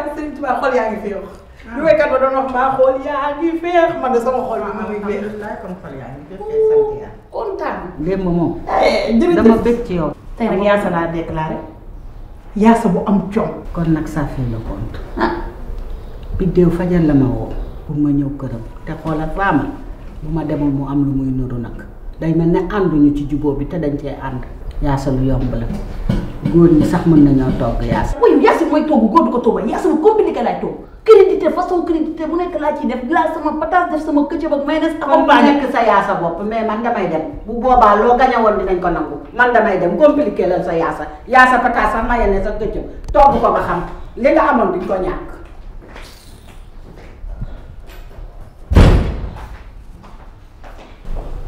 barke Serigne Touba xol yaa ngi féex. li waykat ba doon wax mbaa xol yaa ngi féex man de sama xol bi mu ngi féex. kon xol yaa ngi féex sant yàlla. kontaan. démb moom. jërëjëf dama bëgg ci yow. tey nag yaasa laa déclaré. yaasa bu am jom. kon nag ça fait le compte. Biddéew fajal la ma woo pour ma ñëw këram te xoolal faama bu ma demoon mu am lu muy nuru nag day mel ne ànduñu ci jubóo bi te dañ cee ànd. yaasa lu yomb la góor ñi sax mën nañoo togg yaasa. waaye yaasa mooy togg góor du ko togg yaasa bu compliqué laay togg. crédité façon crédité bu nekk laa ciy def glace sama patate def sama këccëg ak mayonnaise. accompagné nekk sa yaasa bopp mais man damay dem bu boobaa loo gañe woon dinañ ko nangu man damay dem compliqué la sa yaasa patate sax mayonnaise ak këccëg togg ko ba xam li nga amoon duñ ko ñàkk.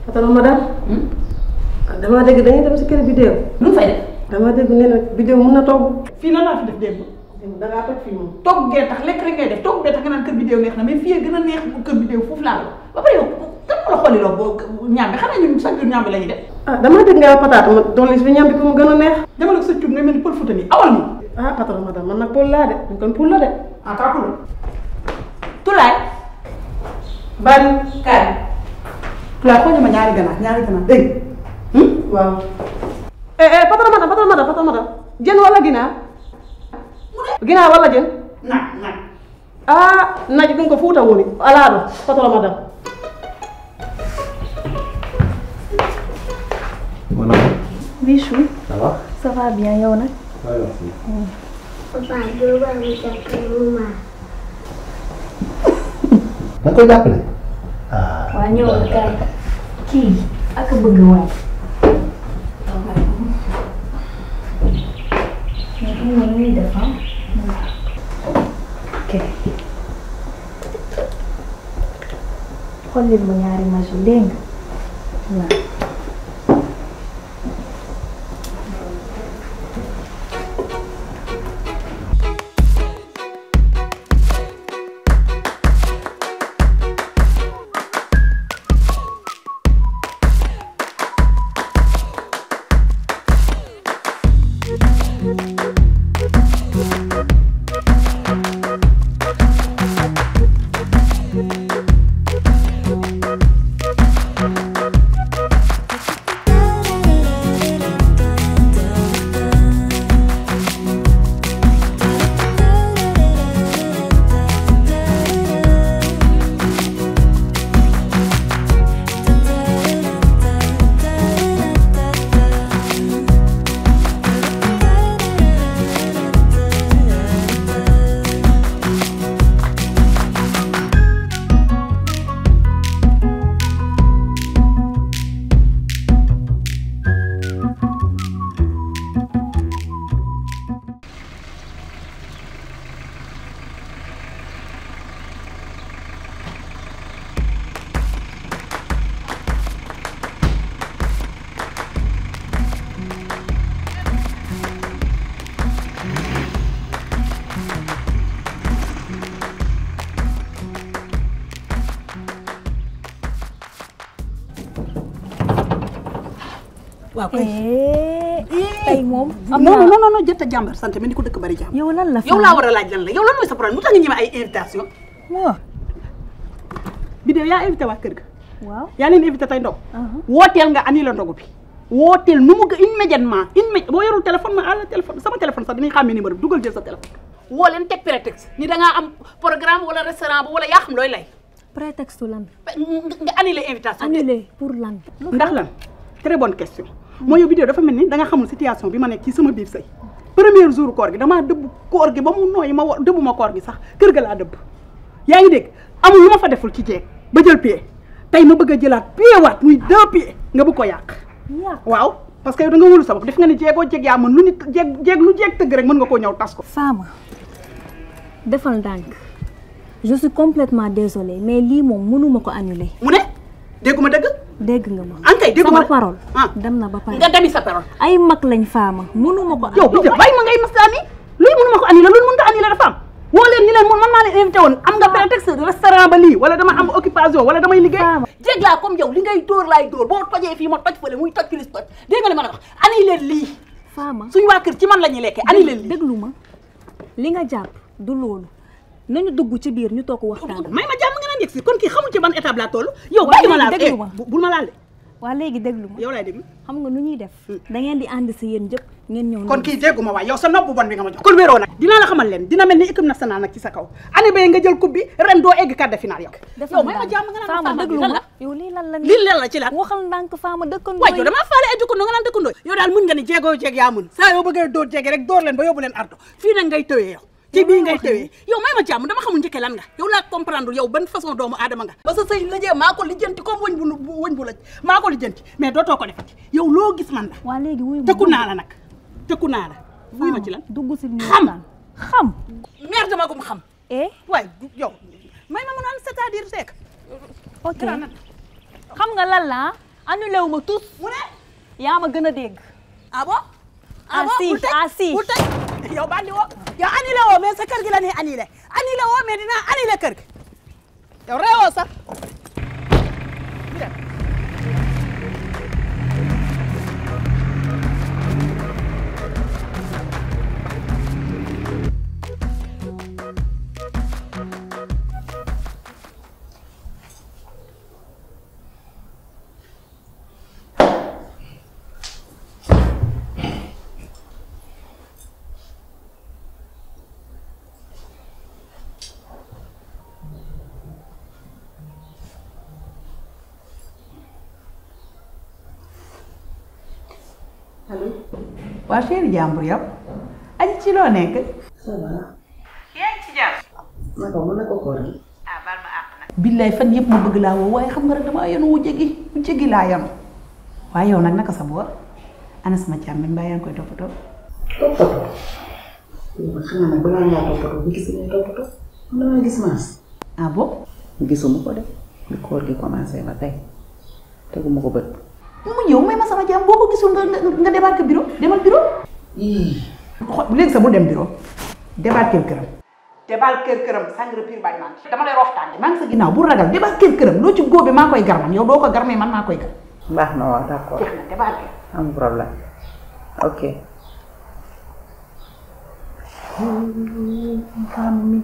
patron madame. damaa dégg dañuy dem si kër Biddéew. lu mu fay def. damaa dégg nee na Biddéew mën na togg. fii lan laa fi def démb. dangaa toj fii moom. togg gee tax lekk rek ngay def togg gee tax nga naan kër Biddéew neex na mais fii gën a neex kër Biddéew foofu laa la ba pare yow kan ma la xooli loo boo ñaam bi xanaa ñun chaque jour ñaam bi la ñuy def. ah damaa dégg nga wax pataat ma dolli si ñam bi pour mu gën a neex. jamono sa cuub ngay mel ni pël Fuuta nii awal nii. ah patron madame man nag Pël laa de ñu kon Pël la de. ah kaa pël. Tulaay. bari kaay. Tulaay xool ma ñaari ganaar dégg waaw. patron madame jën wala ginaar. ginaar wala jën. nag. ah naj ɗum ko Fuuta woni alaa ɗo patron madame. Bichou. Ça va? Ça va bien, yow nag. Ça va, merci. Papa, doo ba mu jàppale maman. Da nga koy jàppale. ah. waa ñëwal kaay kii ak a bëgg waay. mais xam nga nu ñuy def ok. xoolil ma ñaari machine dégg nga waaw. waaw kay. tey moom. non jot a jàmbar sant mel ni ko dëkk bari jàmm. yow lan la yow laa war a laaj lan la yow lan mooy sa problème lu tax nga ñeme ay invitation. waaw. Biddéew yaa invité waa kër ga. waaw yaa leen invité tey ndog. wooteel nga annulé ndogu bi. wooteel nu mu immédiatement boo yorul téléphone ma àll téléphone sama téléphone sax dinañ xàmmee numéro bi dugal jël sa téléphone. woo leen teg prétexte ni da ngaa am programme wala restaurant wala yaa xam looy lay. prétexte lan. nga annulé invitation. annulé pour lan. ndax lan très bonne question. mooy yow Biddéew dafa mel ni da nga xamul situation bi ma nekk ci sama biir sëy premier jour koor gi damaa dëbb koor gi ba mu nooyi ma dëbb ma koor gi sax kër ga laa dëbb yaa ngi dégg amul lu ma fa deful ci jeeg ba jël pied tey ma bëgg a jëlaat pied waat muy 2 pieds nga bëgg ko yàq. waaw parce que yow da nga wóolu sa bopp def nga ni jeegoo jeeg yaa mën lu nit jeeg lu jeeg tëgg rek mën nga koo ñëw tas ko. Fama defal ndànk je suis complètement désolée mais lii moom mënuma ko annuler. mu ne dégguma dëgg. dégg nga ma. ankay dégguma sama parole. dem na ba pare nga demi sa parole. ay mag lañ Fama mënuma ko. yow Biddéew bàyyi ma ngay maslaani luy mënuma ko annuler loolu mën nga annuler dafa am woo leen ni leen man maa leen invité woon am nga prétexte restaurant ba lii wala dama am occupation wala damay liggéey. jéeg laa comme yow li ngay dóor laay dóor boo tojee fii ma toj fële muy toj filis toj dégg nga li ma la wax annuler lii. Fama suñu waa kër ci man la ñuy lekkee annuler lii. déglu ma li nga jàpp du loolu nañu dugg ci biir ñu toog waxtaan. may ma jàmm nga naan yegg si kon kii xamul ci ban étape laa toll. yow bàyyi ma laal déglu ma bul ma laal de. waa léegi déglu ma yow laay déglu. xam nga nu ñuy def. da ngeen di ànd si yéen jëpp ngeen ñëw. kon kii déggu ma waay yow sa nopp bu bon bi nga ma jox. kon wéeroo nag dinaa la xamal leen dina mel ni équipe nationale nag ci sa kaw année bee nga jël coupe bi ren doo egg quart de finale yow. yow may ma jàmm nga naan Fama déglu ma yow lii lan la nii. lii lan la ci lan. waxal ndànk Fama dëkkandoo waay yow damaa faale ay dëkkandoo nga naan dëkkandoo yow daal mën nga ni jéegoo jeeg yaa mën saa yoo bëggee dóor jeege rek dóor leen ba yóbbu leen ardo fii nag ngay tëwee yow ci bii ngay tëwee yow may ma jàmm dama xamul njëkkee lan nga yow laa comprendre yow ban façon doomu aadama nga ba sa sëy lëjee maa ko lijjanti comme wëñ bu lëj maa ko lijjanti mais dootoo ko defati yow loo gis man la waa léegi wuy ma tëkku naa la nag tëkku naa la wuy ma ci lan dugg si xam mère dama ko xam waay yow may ma mën a c'est-à-dire seek ok xam nga lan la annulé wu ma tous mu ne yaa ma gën a dégg ah bon ah bon si bul tëj yow bandi woo yow annulé woo mais sa kër gi la ñuy annulé woo mais dinaa annulé kër gi yow réewoo sax waa chéri jàmbur yow aji ci loo nekk. ça va. yaa ngi ci jàmm. naka mën na ko koor gi. ah baal ma àq nag. billaay fan yëpp ma bëgg laa woo waaye xam nga rek damaa yenu wujje gi laa yenu waaye yow nag naka sa boor ana sama càmmiñ mbaa yaa ngi koy toppatoo. toppatoo. yow xam nga nag balaa ngaa toppatoo bu gis nga toppatoo. xam nga damaa gis maas. ah bon. gisuma ko de bi koor gi commencé ba tey teguma ko bët. mu ñëw may ma sama jàmm boo ko gisul nga débarqué bureau demal bureau. léegi sa bu dem bureau débarqué këram. débarqué këram sangre pire bañ naan dama lay roftaan maa ngi sa ginnaaw bu ragal débarqué këram loo ci góobe maa koy gar man yow doo ko gar mais man maa koy gar. baax na waaw d'accord. jeex na débarqué. am problème ok. femme mi.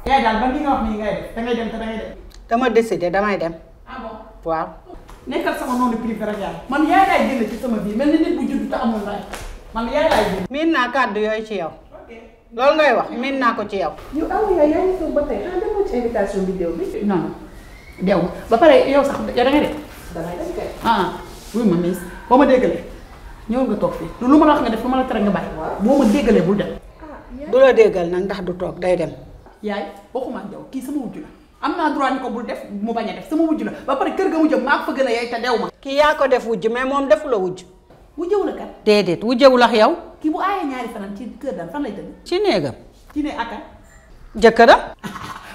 yaay daal ban li nga wax nii ngay def dangay dem te dangay dem. dama décidé damay dem. ah bon waaw. nekkal sama noonu privé rek yàlla. man yaay laay génn ci sama biir mel ni nit bu judd te amul ndey man yaay laay génn. miin naa kàddu yooyu ci yow. loolu ngay wax miin naa ko ci yow. yow aw yaay yaa ngi toog ba tey ah demoo ci invitation vidéo bi. non non dew ba pare yow sax yow da ngay def. damay dem kay. ah wuy ma miis boo ma déggalee ñëw nga toog fii lu ma la wax nga def lu ma la tere nga bàyyi. boo ma déggalee bul dem. du la déggal nag ndax du toog day dem. yaay waxuma ak yow kii sama wujju la am naa droit ni ko bul def mu bañ a def sama wujju la ba pare kër ga mu jëm maa ko fa gën a yaay te dew ma. kii yaa ko def wujj mais moom defu la wujj. wujjewu la kat. déedéet wujjewul ak yow. kii bu aayee ñaari fanaan ci kër daal fan lay tëdd. ci néegam. ci ne akkan. jëkkëram.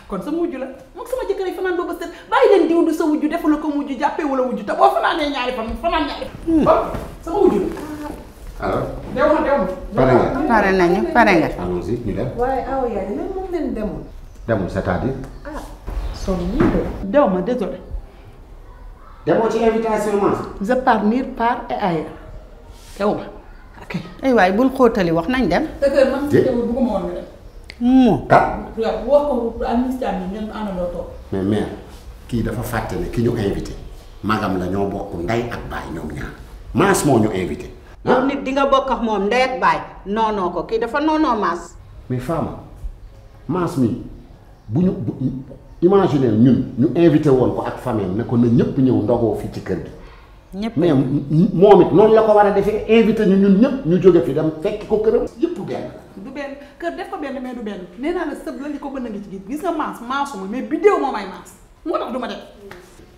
kon sama wujju la moom sama jëkkër yi fanaan ba bës bàyyi leen diw du sa wujju defu la ko wujju jàppee wala wujju te boo fanaanee ñaari fan fanaan ñaari fan. kon sama wujju la. alors. dew ma pare nga. pare nañu pare nga. allons-y ñu dem. waaye aw yaay même moom leen demul. demul c'est-à-dire. son yii de. dew ma désolé. demoo ci invitation ma. je pars nulle part et ailleurs. dew ma. ok. ay waay bul xóotali wax nañ dem. te kër man si teewul bëgguma woon nga dem. moo. kat. wax ko administration bi ngeen àndandoo toog. mais mère kii dafa fàtte ne ki ñu invité magam la ñoo bokk ndey ak baay ñoom ñaar maas moo ñu invité. yow nit di nga bokk ak moom ndey ak baay noonoo ko kii dafa noonoo maas. mais Fama maas mi bu ñu imaginer ñun ñu invité woon ko ak famille ne ko na ñëpp ñëw ndogoo fii ci kër gi. ñëpp mais moom it noonu la ko war a defee invité ñu ñun ñëpp ñu jóge fi dem fekki ko këram yëpp benn. du benn kër def ko benn mais du benn nee naa la sëb la li ko bëgg a ngi ci gis nga maas maasuma mais bidéo moo may maas moo tax du ma dem.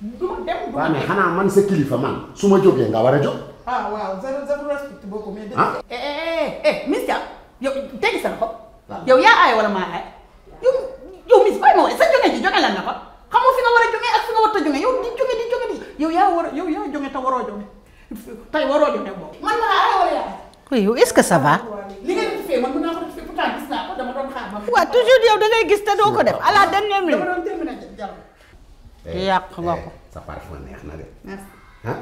du ma dem waaw mais xanaa man sa kilifa man su ma jógee nga war a jóg. ah waaw je respecte beaucoup mais. ah Miss Thiam yow teggi sa loxo. yow yaa aay wala maa aay. yow Miss bàyyi ma waaye sa jóge ji jóge lan la ko xamoo fi nga war a jóge ak fi nga war a jóge yow di jóge yow yaa war a yow yaa jóge te waroo jóge tey waroo jóge boobu. man ma aay wala yaa aay. yow est-ce que ça va. li nga def fee man mën naa ko def fee pourtant gis naa ko dama doon xaar ma. waaw toujours yow da ngay gis te doo ko def à la dernière dama minute. doon terminé jàll. yàq nga ko. sa parfum neex na de. merci. ah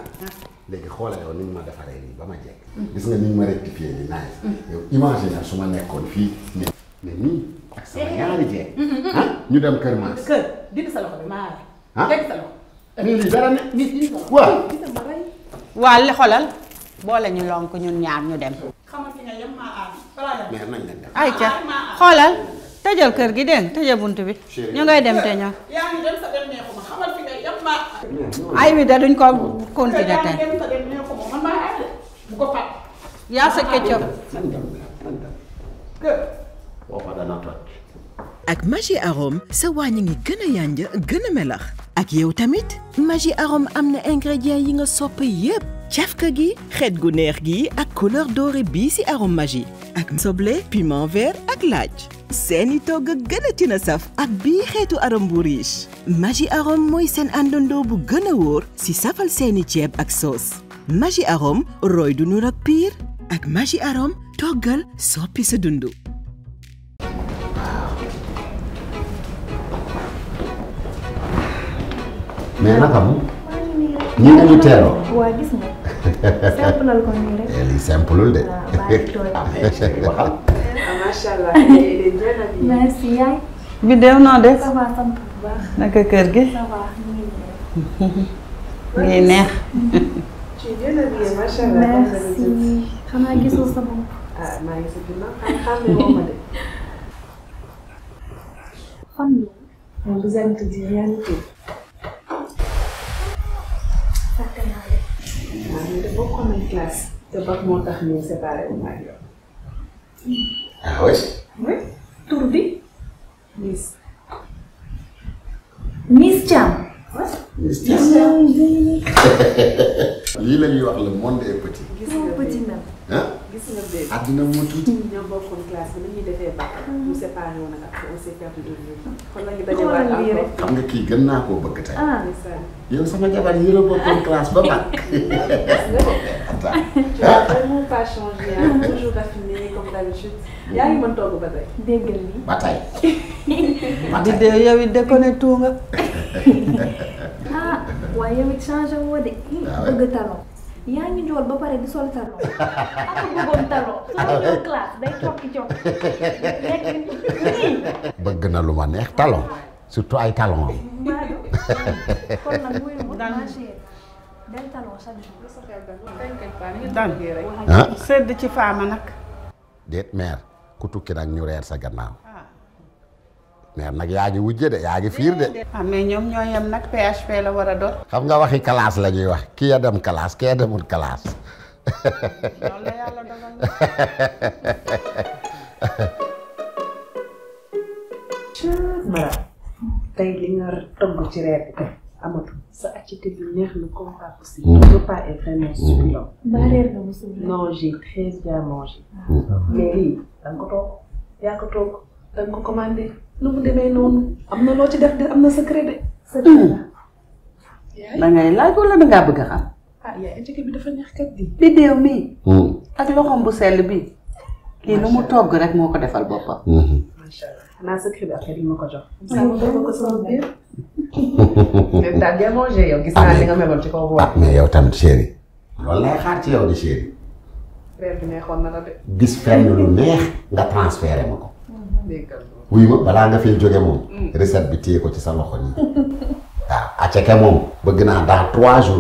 léegi xoolal yow ni ñu ma defaree nii ba ma jekk. gis nga ni ñu ma rectifié nii naaj. yow imagine su ma nekkoon fii ne nii ak sama ñaari jeeg ah ñu dem kër Maas kër dindi sa loxo bi maa ah dégg sa loxo nii lii dara ne dindi sa loxo waaw waa li xolal boole ñu lonk ñun ñaar ñu dem. xamal fi nga yem maa balaa dem mais nañ leen dem ay ca xoolal tëjal kër gi dégg nga tëjal bunt bi ñu ngay dem te ñëw. yaa ngi dem sa dem neexuma xamal fi nga yem maa ay wi da duñ ko continuer yaa tey. ngi dem sa dem neexuma man maa aay bu ko fàtt yaa sa këccëg. nañ dem nañ dem kër foofa dana toj ak Maggi Arôme sa waañ ngi gën a yànj gën a melax ak yow tamit Maggi Arôme am na ingrédients yi nga sopp yépp cafka gi xeet gu neex gi ak couleur dorée bii ci arôme Maggi ak soble piment vert ak laaj seeni togg gën a tina saf ak bii xeetu arôme bu riche Maggi Arôme mooy seen àndandoo bu gën a wóor ci safal seeni ceeb ak soos Maggi Arôme roy du nur ak piir ak Maggi Arôme toggal soppi sa dundu. mais naka mu ñi nga ñu teeroo waa gis nga simple ko nii rek. lii simple de waxal macha allah. merci yaay. Biddew noo def. ça va sant bu baax. naka kër gi. ça va ngi neex. tu es bien habillée macha allah. merci xanaa gisoo sa bopp. ah maa ngi si ginnaaw xam ne moom ma de. fan la. on vous a dit rien du tout. fàtte naa de. maa ngi def bokkoon nañ classe. te ba moo tax ñu séparé wu maa yow. ah oui oui. tur bi. Miss. Miss Thiam. lii la ñuy wax le monde est petit gis nga petit même. ah gis nga bébé. àddina moo tuuti ñoo bokkoon classe bi ni ñuy defee bac. ñu séparé wu nag après on s'est perdu de vue. kon nag ñu dajewaat encore. xam nga kii gën naa koo bëgg tey ah. yow sama jabar yi la bokkoon classe ba mag Tu n'as vraiment pas changé, hein? Toujours raffiné comme d'habitude. yaa ngi mën togg ba tey. déggal li. ba tey Biddew yow it déconnecté nga. ah waaye yow it changé woo de. bëgg talon. yaa ngi njool ba pare di sol talon. ak bëggoon talon. su ma ñëw classe day cokki cokki. nekk nii. bëgg na lu ma neex talon surtout ay talon am Maodo. kon nag muy mu marché del talon chaque jour. ah sedd ci faama nag. déet mère ku tukki nag ñu reer sa gannaaw mère nag yaa ngi wujje de yaa ngi fiir de ah mais ñoom ñoo yem nag PHP la war a doon. xam nga waxi classe la ñuy wax kii ya dem classe kii ya demul classe loolu la yàlla dogal na. Mara tey li nga togg ci reer bi tey amatul sa activité bi neex na comme pas possible. Le repas est vraiment succulent. ba reer nga mosul. Non, j'ai très bien mangé. mais lii da nga ko togg yaa ko togg da nga ko commandé nu mu demee noonu am na loo ci def de am na secret de. da ngay laaj wala da ngaa bëgg a xam. ah yaay étiquette bi dafa neex kat di. Biddew mii. ak loxoom bu sell bii. kii nu mu togg rek moo ko defal boppam. macha allah xanaa secret bi après di ma ko jox. ça ma doon ko sama biir. mais t'as bien mangé yow gis naa li nga meloon ci kaw boobu. ah mais yow tamit chéri loolu lay xaar ci yow di chéri reer bi neexoon na la de. gis fenn lu neex nga transféré ma ko déggal wuy ma balaa nga fiy jóge moom recette bi téye ko ci sa loxo nii waaw aceke moom bëgg naa dans 3 jours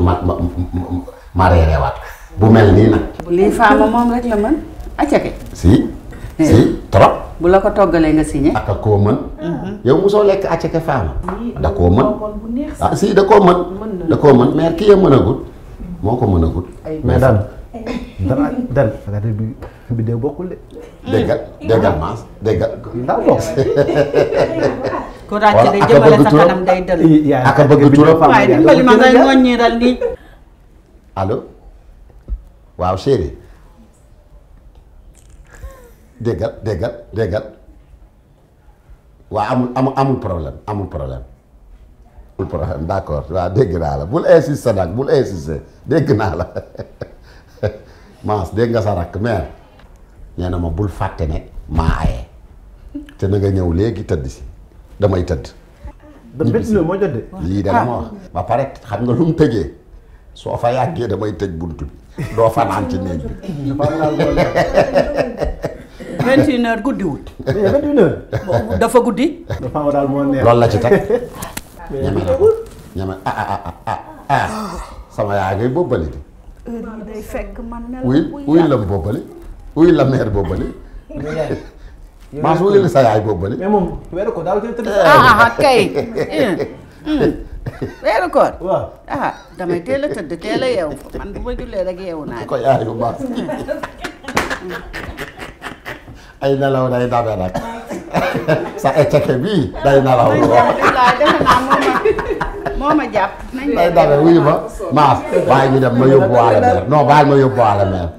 ma reerewaat bu mel nii nag lii faama moom rek la mën acake. si trop bu la ko toggalee nga signé. aka koo mën yow mosoo lekk aceke faama da koo mën ah si da koo mën da koo mën mais kii ya mën a gut moo ko mën a gut mais dan affaire bi Biddew bokkul de. déggal maas déggal ndaw bokk. ku ràcc de jëmale sa kanam day dëll. aka bëgg turam waaye dimbali ma ngay ngoññiral nii. allo waaw chéri déggal waaw amul problème d'accord waaw dégg naa la bul insister nag bul insister dégg naa la Maas dégg nga sa rakk mère nee na ma bul fàtte ne maa aye te na nga ñëw léegi tëdd si damay tëdd moo jot de. lii de la ma wax ba pare xam nga lu mu tëjee soo fa yàggee damay tëj buntu bi doo fanaan ci néeg bi 21h guddiwul. 21h. dafa guddi. dafa daal moo neex. loolu la ci teg. ñeme na ko ñeme sama yaay ngay bobbali. heure yi day fekk man nelaw wuy la bobbali wuy la mère bobbali. maa su wuy sa yaay bobbali. mais moom weeru ko daaw ci tëdd. kay. weeru koor. waaw damay teel a tëdd teel a yeewu man bu ma jullee rek yeewu naa. ko yaay bu baax. ay nelaw day dabe nag sa échec bii day nelaw lu wax. defe naa moo ma jàpp. day dabe wuyu ma maas bàyyi ñu dem ma yóbbuwaale meer non bàyyi ma yóbbuwaale meer.